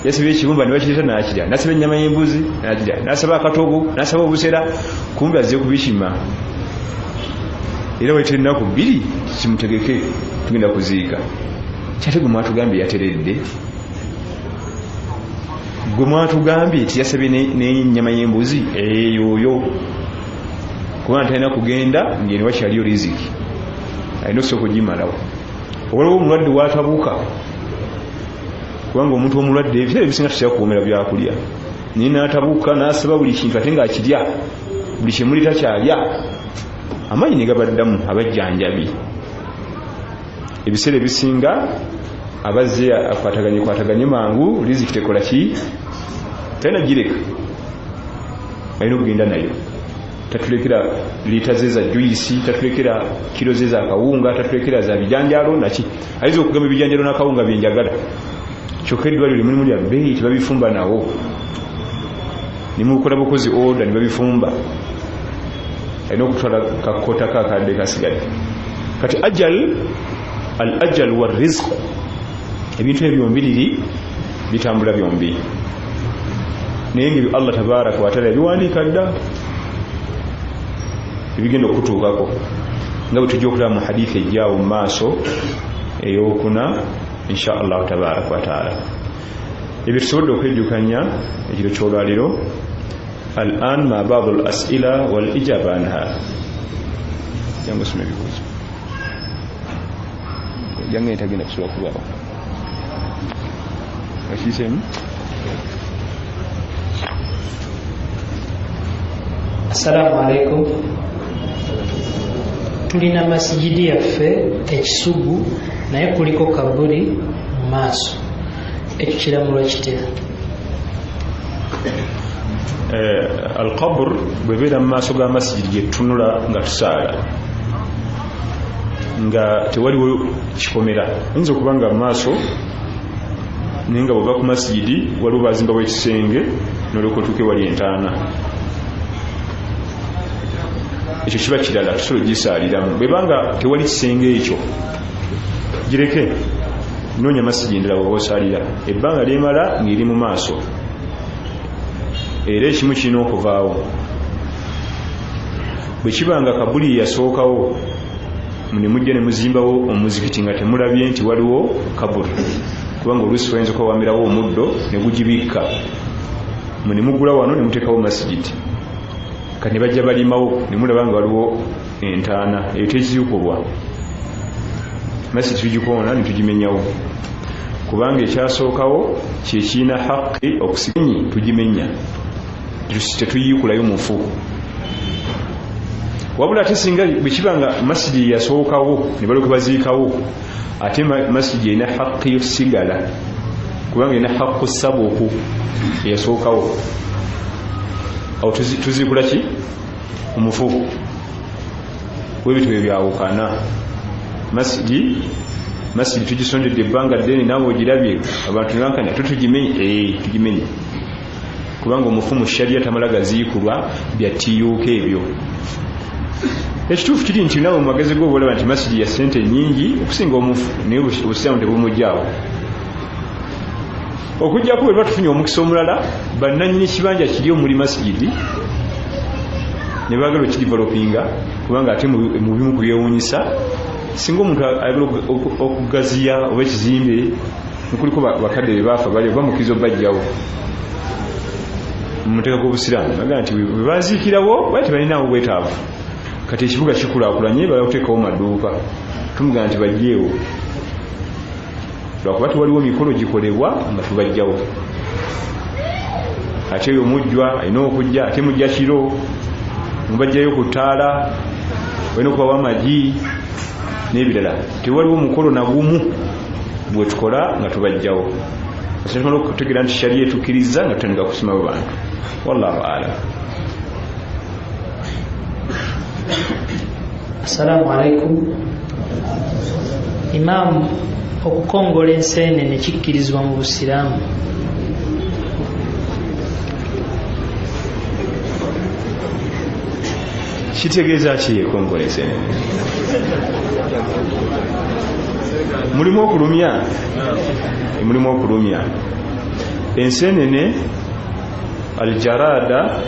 Yasaba ekibumba ne bakireeta n'akirya, n'asaba ennyama y'embuzi n'akirya, n'asaba akatogo, n'asaba obusera, kumbe azze kubikima. Era wayita ennaku 2 kimutegeke tugenda kuziika. Kyate gwe mwatugambye yateredde, gwe mwatugambye nti yasabye n'ennyama y'embuzi eyoyo, kubanga talina kugenda ng'eno wakyaliyo riziki, alina okusooka ogimalawo. Waliwo omulwadde watabuuka, kubanga omuntu omulwadde ebiseera ebisinga tutera kuwoomera byakulya, naye n'atabuuka n'asaba buli kintu ate ng'akirya, buli kyemuli takyalya, amaanyi ne gabaddamu abajjanjabi. Ebiseera ebisinga abazze akwataganye mangu, riziki tekola ki? Talina gireka, alina okugenda nayo. Tatulekera lita ze za juyisi, tatulekera kiro ze za kawunga, tatulekera za bijanjaalo naki. Ayinza okugamba ebijanjaalo n'akawunga byenjagala, kyokka eddwaliro limulimu lya bbeeyi tebabifumba nawo, nimukola bukozi order ne babifumba, alina okutwala kakota kakadde kasigadde. Kati ajal, al ajal wa rizq, ebintu ebyo byombi bitambula byombi, naye nga Allah tabaraka wa taala yabiwandiika dda ebigenda okutuukako, nga bwe tujja okulaba mu hadithi ejjaawo mu maaso eyokuna insha allahu tabaraka wa taala. Ebyo tusobodde okwejjukanya ekiro ky'olwaliro. Al an ma ba'd al as'ila wal ijaba anha. Jangu osome ebibuuzo, jangu entagenda kusobola kubaawo. Okiiseemu? Assalamu alaikum. Tulina masijidi yaffe ekisugu, naye kuliko kaburi mu maaso. Ekyo kiramulwa kitya? Alqabr bwebeera mu maaso ga masijidi gyetutunula nga tusaala, nga tewaliwo kikomera, ayinza okuba nga mu maaso, naye nga bwova ku masijidi waliwo bazimbawo ekisenge nolyoka otuuke wali entaana, ekyo kiba kirala, tusobola ogisaaliramu. Bwebanga tewali kisenge ekyo, gireke, noonya masijidi endala bw'oba osaalira, ebbanga lyemala ng'eri mu maaso. Era ekimu kirina okuvaawo. Bwe kiba nga kabuli yasookawo ne mujja ne muzimbawo omuzikiti nga temulabye nti waliwo kaburi, kubanga oluusi wayinza okuba wamerawo omuddo ne gugibikka, ne mugula wano ne muteekawo masijidi, kati ne bajja balimawo ne mulaba nga waliwo entaana, eyo teziikubwa. Masijidi tugikoona ne tugimenyawo, kubanga ekyasookawo kyekirina haqi okusigenyi, tugimenya, tetuyiikulayo mufu. Wabula ate singa bwe kiba nga masijidi yasookawo ne balyoka baziikawo, ate masijidi erina haqi yosigala, kubanga erina haqu sabuku eyasookawo. Awo tuziikula ki? Omufu. Webintu bye byawukana. Masijidi tugisondedde ebbanga ddene, naawe ogirabye, abantu nebankanya tutugimenye, tugimenye, kubanga omufu mu sharia tamala gaziikulwa bya tiyuuka ebyo. Ekituufu kiri nti naawe mu magezi go olaba nti masijidi ya ssente nnyingi okusinga omufu, naye obusiraamu tebumuggyaawo. Okuggyako bwe tuba tufunye omukisa omulala, bannannyini kibanja kiri omuli masijidi ne baagala okidevelopinga, kubanga ate mu bimu ku byewuunyisa, singa omuntu ayagala okugaziya oba ekizimbe, nkuliko bakadde be baafa bali bamukkiriza obajjawo mu mateeka g'obusiraamu, bagamba nti bwe baziikirawo bali tebalinawo bwetaavu, kati ekibuga kikulaakulanye, bagala kuteekawo maduuka, tumugamba nti bajjeewo, lwakuba tewaliwo mikolo gikolebwa nga tubajjawo. Ate oyo mujjwa alina okujja, ate mujja kiro, mubajjayo ku ttaala, olina okubawa amagi n'ebirala. Tewaliwo mukolo nagumu bwe tukola nga tubajjawo. Tumala okutegeera nti sharia etukkiriza nga tutandika kusimawo bantu. Wallahu a'lam. Assalamu alaikum. Imaamu, okukongola enseenene kikkirizibwa mu Busiraamu? Kitegeeza ki ekongola enseenene? Mulimu okulumya? Mulimu okulumya. Enseenene, aljarada,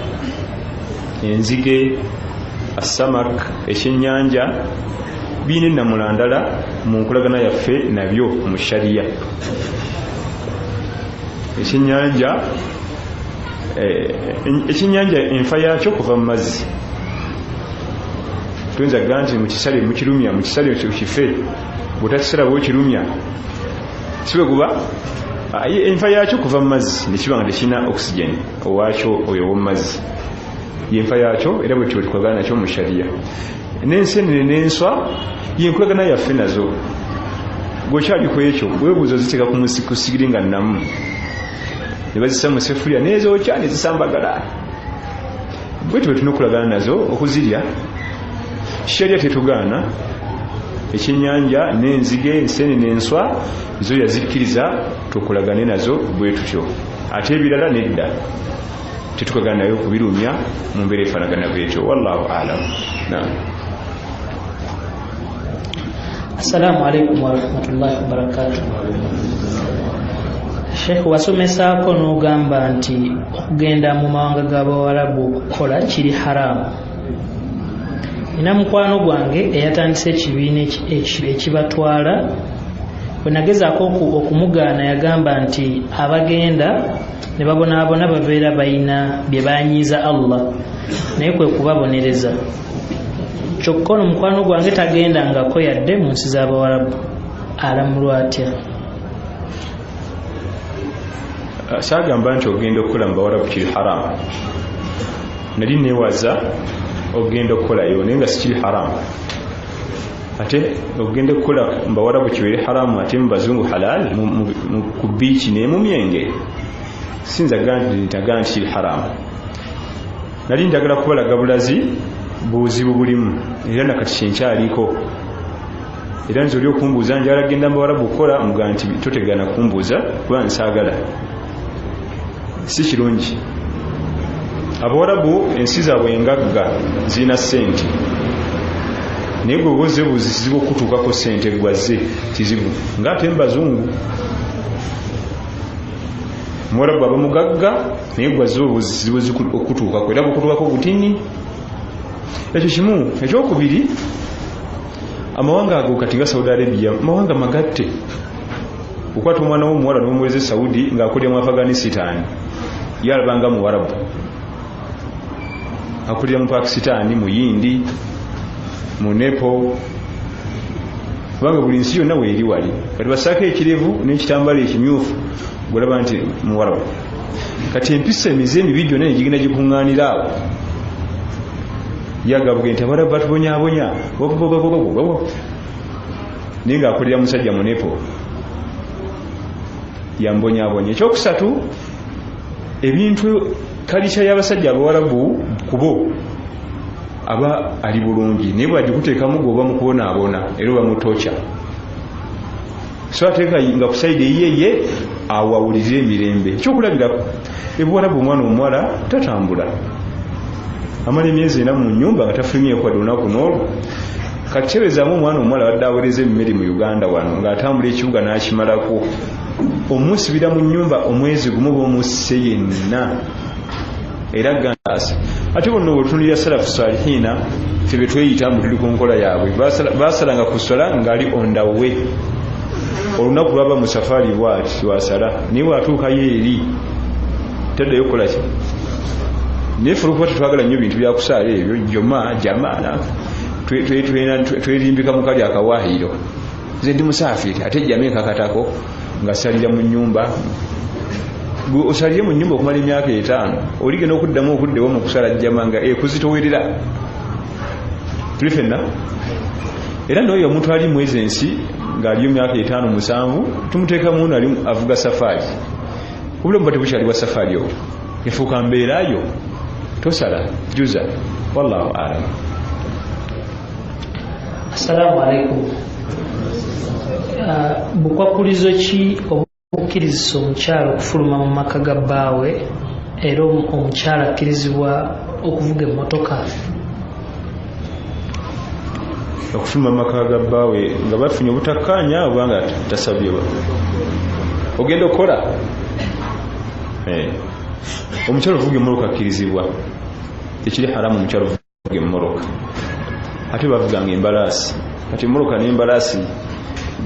enzige, asamak, ekyennyanja, birina ennamula ndala mu nkolagana yaffe nabyo mu sharia. Ekyennyanja enfa yaakyo kuva mu mazzi. Tuyinza kugamba nti mukisale mukirumya, mukisale kife, bw'otakisala bw'okirumya si bwe guba. Enfa yaakyo kuva mu mazzi, ne kiba nga tekirina oxygen owaakyo oyo ow'omu mazzi, yenfa yaakyo, era bwe tukolagana nakyo mu sharia. N'ensenene n'enswa yenkolagana yaffe nazo. Gweokyali ku ekyo weebuuza oziteeka ku sigiri nga nnamu, ne bazissa mu sefuliya n'ezookya ne zisambagala. Bwe tuba tulina okukolagana nazo okuzirya. Sharia tetugaana. Ekyennyanja n'enzige, ensenene, enswa zo yazikkiriza tukolagane nazo bwe tutyo. Ate ebirala nedda, tetukolagana nayo kubirumya mu mbeera efaanagana bwetyo. Wallahu a'lam. Naam. Assalamu alaikum warahmatullahi wabarakatuh. Sheikh, wasomesaako n'ogamba nti okugenda mu mawanga g'Abawarabu okukola kiri haramu. Nina mukwano gwange eyatandise ekibiina ekibatwala. Bwe nagezaako okumugaana yagamba nti abagenda ne babonaabona babeera balina bye banyiiza Allah, naye kwe kubabonereza. Kyokka ono mukwano gwange tagendangako yadde mu nsi z'Abawarabu. Alamulwa atya? Saagamba nti ogenda okukola mu Bawarabu kiri haramu. Nali neewaza ogenda okukolayo, naye nga sikiri haramu. Ate ogenda okukola mu Bawarabu kibeere haramu, ate mu bazungu halal, ku biiki ne mu myenge. Sinza ntaga nti kiri haramu. Nali njagala kubalaga bulazi buzibu bulimu, era nakati kyenkyaliko. Era nze oli okumbuuza njagala genda mu Bawarabu kukola, mugaa nti totegana kumbuuza kuba nsaagala, si kirungi. Abawarabu ensi zaabwe engagga zirina ssente, naye gwe oba ozze buzibu okutuukako ssente gwazze kizibu, ng'ate mbazungu. Muwarabu aba mugagga naye gwazze obuzibu okutuukako, era bukutuukako butini. Ekyo kimu. Ekyokubiri, amawanga ago kati nga Saudi Arabia mawanga magatte. Okwata omwana w'omuwala n'omuweza e Saudi ng'akulira mu Afghanistan, ye alabanga muwarabu, akulira mu Pakistan, mu Yindi, mu Nepal, kubanga buli nsi yonna weeri wali. Kati basaako ekirevu n'ekitambaala ekimyufu, gwolaba nti muwarabu. Kati empisa emize emibi gyonna negigenda gikuŋŋaanira awo. Yagabwe nti abawarabu batubonyaabonya, naye ng'akulira musajja mu Nepal, yambonyaabonya. Ekyokusatu, ebintu kalica y'abasajja abawarabu kubo aba ali bulungi, naye bwagikuteekamu gwe oba mukubonaabona era oba mutokya. So ateeka nga ku sayidi eyeye awo awulirire emirembe. Ekyokulabirako, ebuwarabu omwana omuwala tatambula, amala emyezi 4 mu nnyumba nga tafulumyeko wadde olunaku n'olwo. Kati tebezaamu omwana omuwala abadde aweereza emmere mu Uganda wano ng'atambula ekibuga n'akimalako, omusibira mu nnyumba omwezi gumu oba omusse yenna, era gandaasi. Ate bonna bwetutunulira salafu salihina, ffe be tweyita mbu tuli ku nkola yaabwe, baasalanga ku sswala ng'ali on the way. Olunaku lwaba mu safaari bwati lwasala, naye bw'atuukayo eri taddayo kukola ki. Naye ffe olwokuba tetwagala nnyo bintu byakusaala ebyo, joma jama twerimbika mu kali akawaayiro. Nze ndi musaafiri ate jjama enkakatako nga salira mu nnyumba. Osalire mu nnyumba okumala emyaka 5, oligenda okuddamu okuddewo mu kusala jjama nga ekuzitowerera. Tuli ffenna. Era n'oyo omuntu ali mu ezo ensi ng'aliyo emyaka 5 7, tumuteekamu ono ali avuga safaari. Obulamu buba tebukyali bwa safaari obwo, efuuka mbeerayo, tosala juza. Wallahu a'lam. Assalamu alaikum. Bukwakulizo ki obukkirizisa omukyala okufuluma mu maka ga bbaawe, era omukyala akkirizibwa okuvuga emmotoka? Okufuluma mu maka ga bbaawe nga bafunye obutakkaanya oba nga tasabye, ogenda okukola. Omukyala ovuga emmotoka akkirizibwa, tekiri haramu omukyala ovuga emmotoka. Ate bavuganga embalaasi, kati emmotoka n'embalaasi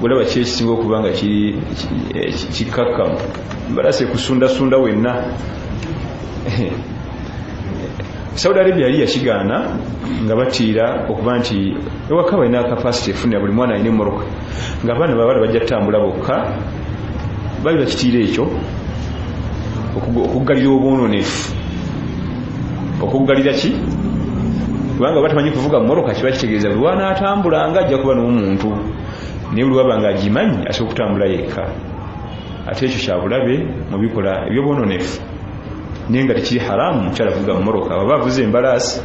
golaba ki ekisinga okuba nga kikkakkamu? Embalaasi ekusundasunda wenna. Saudi Arabia yali yakigaana nga batiira okuba nti ewaka balina kapasite efunira buli mwana alina emmotoka, nga abaana babala bajja kutambula bokka. Bali bakitiira ekyo okuggalira obwononefu. Okuggalira ki? Kubanga batamanyi kuvuga mmotoka, kiba kitegeeza buli wanaatambulanga ajja kuba n'omuntu, naye buli waba ng'agimanyi asobola okutambula yekka. Ate ekyo kyabulabe mu bikola ebyobwononefu, naye nga tekiri haramu mukyala kuvuga mmotoka. Baba avuze embalaasi,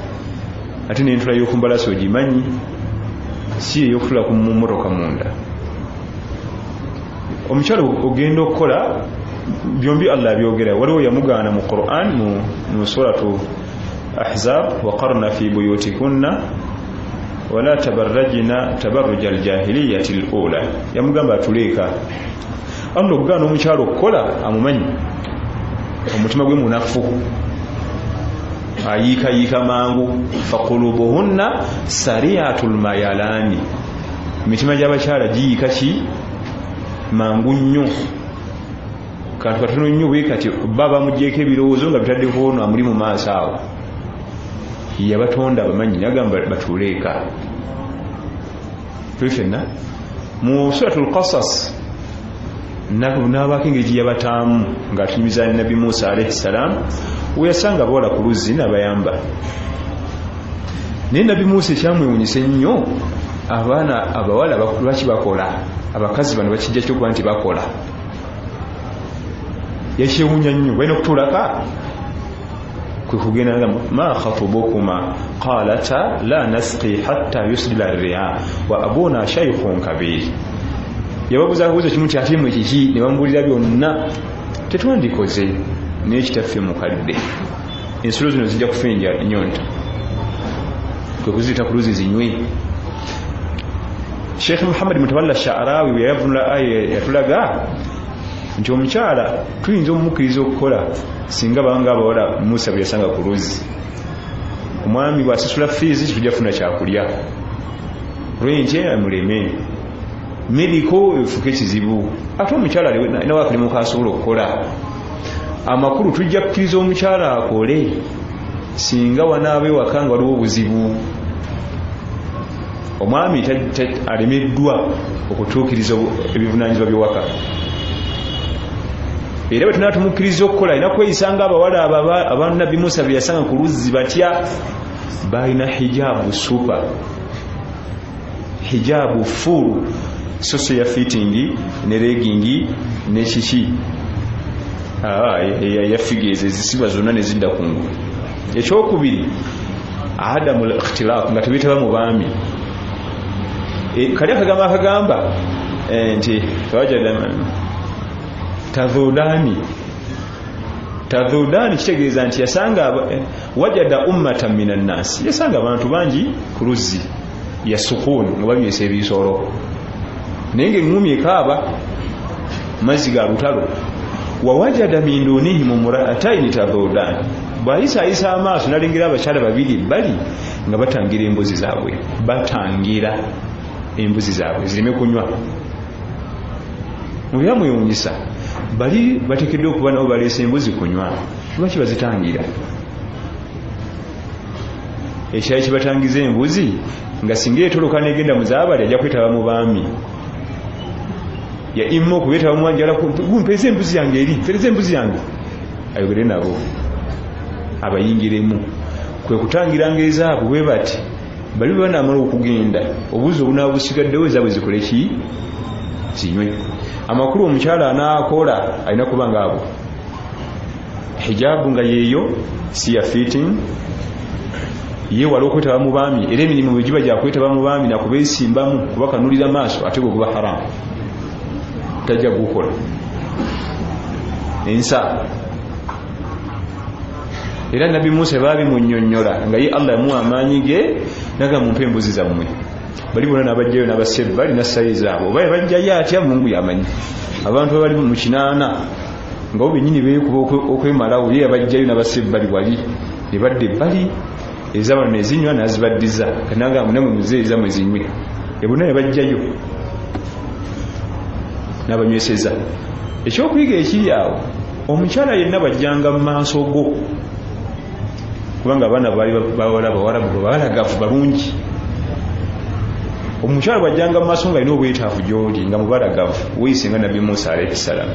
ate n'entula y'oku mbalaasi ogimanyi, si ey'okutula ku mmotoka munda. Omukyala ogenda okukola byombi Allah abyogera. Waliwo yamugaana mu Quran mu suratu Ahzab, waqarna fi buyutikunna wala tabarrajna tabarruja aljahiliyati alula. Yamugamba atuleeka. Allah okugaana omukyala okukola amumanyi, omutima gwe munafu, ayiikayiika mangu. Faqulubuhunna sariatul mayalani, emitima gy'abakyala giyiika ki mangu nnyo, kantu katono nnyo bwe kati bba bamugyeko ebirowoozo nga bitaddeko ono amuli mu maaso awo. Yabatonda abamanyi, nagamba batuule eka. Tuli ffenna mu suratul Qasas, n'abaako engeri gye yabataamu ng'atunyumiza Nabbi Musa alaihi salam, we yasanga abawala ku luzzi n'abayamba. Naye Nabbi Musa ekyamwewuunyisa ennyo, abaana abawala lwaki bakola, abakazi bano bakijja kyokuba nti bakola. Yakyewuunya nnyo, balina okutuulaka kwe kugenda nga ma khatubukuma qalata la nasqi hatta yusdila ri'a wa abuna shaykhun kabir. Yababuuza akabuuzo kimu nti ate mmwe kiki, ne bamubuulira byonna. Tetwandikoze naye kitaffe mukadde, ensolo zino zijja kufa ennyonta, kwe kuziyita ku luzzi zinywe. Sheikh Muhammad Mutawalla Sha'rawi bwe yavunula aya yatulaga nti omukyala tuyinza omumukkiriza okukola singa banga abawala Musa bwe yasanga ku luzzi. Omwami bw'asasula fiizi tujja kufuna kyakulya, renti amuleme, mediko efuuke kizibu, ate omukyala nawe akalimu kasobola okukola. Amakulu tujja kukkiriza omukyala akole singa wanaaba ewaka nga waliwo obuzibu, omwami alemeddwa okutuukiriza ebivunaanyizibwa by'ewaka. Era bwe tunaba tumukkiriza okukola alina kweyisa nga abawala aba Nabbi Musa be yasanga ku luzzi. Batya? Balina hijabu super, hijabu full, so si ya fitting ne legging ne kiki ya figures ezisiba zonna ne zidda kungulu. Ekyokubiri, adamu al-ikhtilaf, nga tebetaba mu baami. Kali akagamba nti tawajada tadhudani kitegeeza nti yasanga wajada ummatan minan nas, yasanga abantu bangi ku luzzi yasukun nga banywesa ebisolo, naye ng'eŋŋumi ekaaba mazzi ga lutalo. Wawajada min dunihim imra'ataini tadhudani, bw'ayisa amaaso n'alengera abakyala babiri bali nga batangira embuzi zaabwe, batangira embuzi zaabwe zireme kunywa. Mu byamwewuunyisa bali bateekeddwa okuba nabo baleese embuzi kunywa, lwaki bazitangira? Ekyali kibatangiza embuzi nga singa etoloka n'egenda mu zaabali ajja kwetaba mu baami, ya imma okubeetaba mu njala, mpeereza embuzi yange eri, mpeereza embuzi yange, ayogere nabo abayingiremu. Kwe kutangiranga ezaabwe bwe bati bali bwe banaamala okugenda obuzi obunaaba busigaddewo ezaabwe zikole ki? Zinywe. Amakulu omukyala anaakola alina kuba nga abo hijabu nga yeeyo si ya fitting, yeewala okwetaba mu baami, era emirimu bwe giba gyakwetaba mu baami nakubeesimbamu kubakanulira maaso, ate gwe guba haramu, tajja gukola ensa. Era Nabbi Musa baabimunnyonnyola nga ye Allah yamuwa amaanyi ge nagamba mumpe embuzi zammwe, bali bonna n'abajjayo n'abasebba bali nassayo ezaabwe, oba yabajjayo atya Mungu yamanyi. Abantu abali mu 8 nga bo bennyini beekuba okwemalawo, ye yabajjayo n'abasebba bali wali ne badda ebbali, ezabano nezinywa n'azibaddiza, nagamba namwe muze ezammwe zinywe, ebonna yabajjayo n'abanyweseza. Ekyokuyiga ekiri awo, omukyala yenna bajjanga mu maaso go, kubanga abaana baali bawala bawarabu babalagavu balungi. Omukyala bwajjanga mu maaso nga alina obwetaavu gy'oli nga mubalagavu, weeyise nga Nabbi Musa alayhi salaam,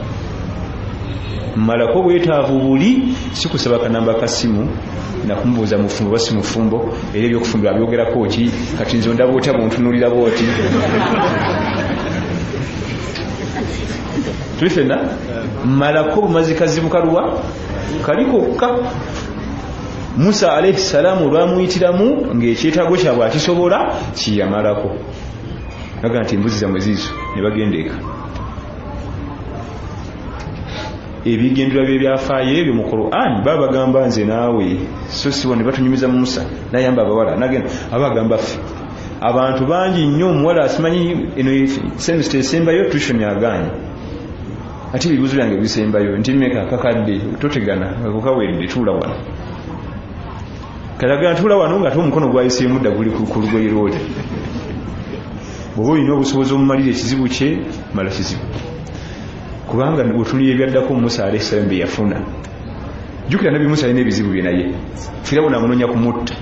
mmalako obwetaavu buli, si kusaba kanamba ka ssimu nakumubuuza mufumbo oba si mufumbo, era ebyokufumbirwa abyogerako ki, kati nze ondaba otya bw'ontunuulira bw'oti? Tuli ffenna mmalako obumazi kazibu kaluwa kali kokka. Musa alayhi salaamu olwamuyitiramu ng'ekyetaago kyabwe akisobola kiyamalako, naga nti embuzi zammwe ziizo, ne bagenda eka. Ebigendererwa by'ebyafaayo ebyo mu Qur'an baba bagamba nze naawe, so si ne batunyumiza Musa n'ayamba abawala nagenda, aba agamba ffe. Abantu bangi nnyo, omuwala asimanyi eno semester esembayo tuition agaanye, ate ebibuuzo byange bisembayo nti mmeka kakadde totegana akukawedde tuula wano, kalaga ntuula wano nga ate omukono gwayiseemu dda guli ku lugoye lwoli. Bw'oba olina obusobozi omumalira ekizibu kye, mala kizibu, kubanga bw'otunuulira ebyaddako Musa alayhi salaam bye yafuna. Jjukira Nabbi Musa alina ebizibu bye, naye Firawuna amunoonya kumutta,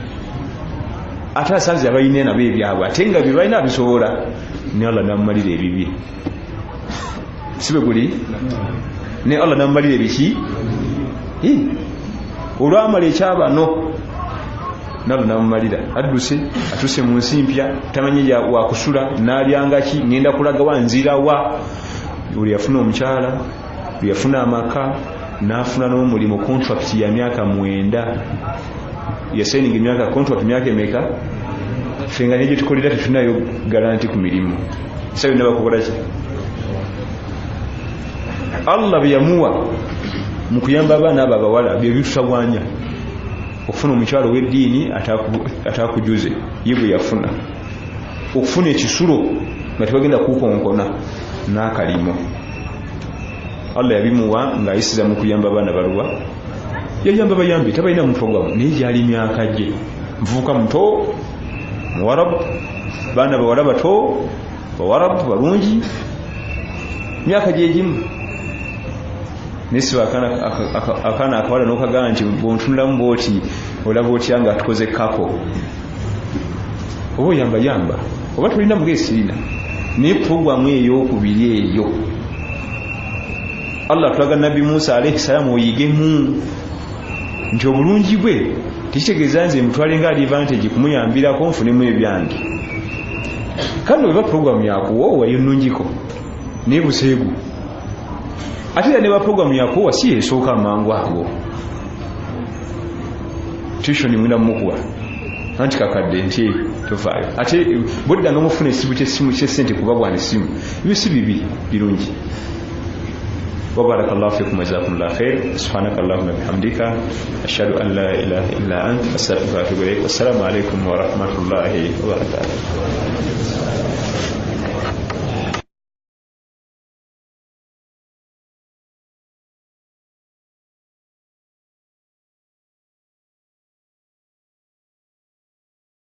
ate asanze abalina nabo ebyabwe, ate nga bye balina abisobola, ne Allah n'amumalira ebibye. Si bwe guli? Ne Allah n'amumalira ebiki? Olwamala ekyabano nalo n'amumalira, adduse atuuse mu nsi mpya, tamanyi wakusula, n'alyanga ki, ngenda kulaga wa, nzira wa. Buli yafuna omukyala, buli yafuna amaka, N'afuna n'omulimu, contract ya myaka 9. Yasayininga emyaka contract myaka emeka? Ffe nga negye tukolera tetunayo garanti ku mirimu. Sa yonna bakukola ki? Allah bye yamuwa mu kuyamba abaana abo abawala bye bitutawanya. Okufuna omukyalo w'eddiini atakujuze, ye bwe yafuna. Okufuna ekisulo nga tebagenda kukonkona n'akalimo. Allah yabimuwa ng'ayisiza mu kuyamba abaana baluwa. Yayamba bayambi, tabalina mu programu, naye gyali myaka gye. Muvubuka muto, muwarabu, baana bawala bato, bawarabu balungi, myaka gye gimu. Naye siba akaana akawala n'okagamba nti bw'ontunulamu bw'oti olaba otya nga tukoze kako. Oba oyambayamba, oba tolina mugezi sirina. Naye programu ey'okubiri eyo Allah atulaga Nabbi Musa alayhi salaamu oyigemu nti obulungi bwe tekitegeeza nze mutwale nga advantage kumuyambirako nfunemu ebyange. Kale bweba programu yakuwoowa yo nnungiko naye buseegu. Ate era ne ba programu yakuwoowa si yesooka amangu ago. Tuition mwina mukuwa anti kakadde nti tofaayo. Ate bwodda nga mufuna ekizibu ky'essimu ky'essente kuba bwana essimu, ebyo si bibi, birungi. وبارك الله فيكم وجزاكم الله خير. سبحانك اللهم وبحمدك، أشهد أن لا إله إلا أنت، أستغفرك وأتوب إليك. والسلام عليكم ورحمة الله وبركاته.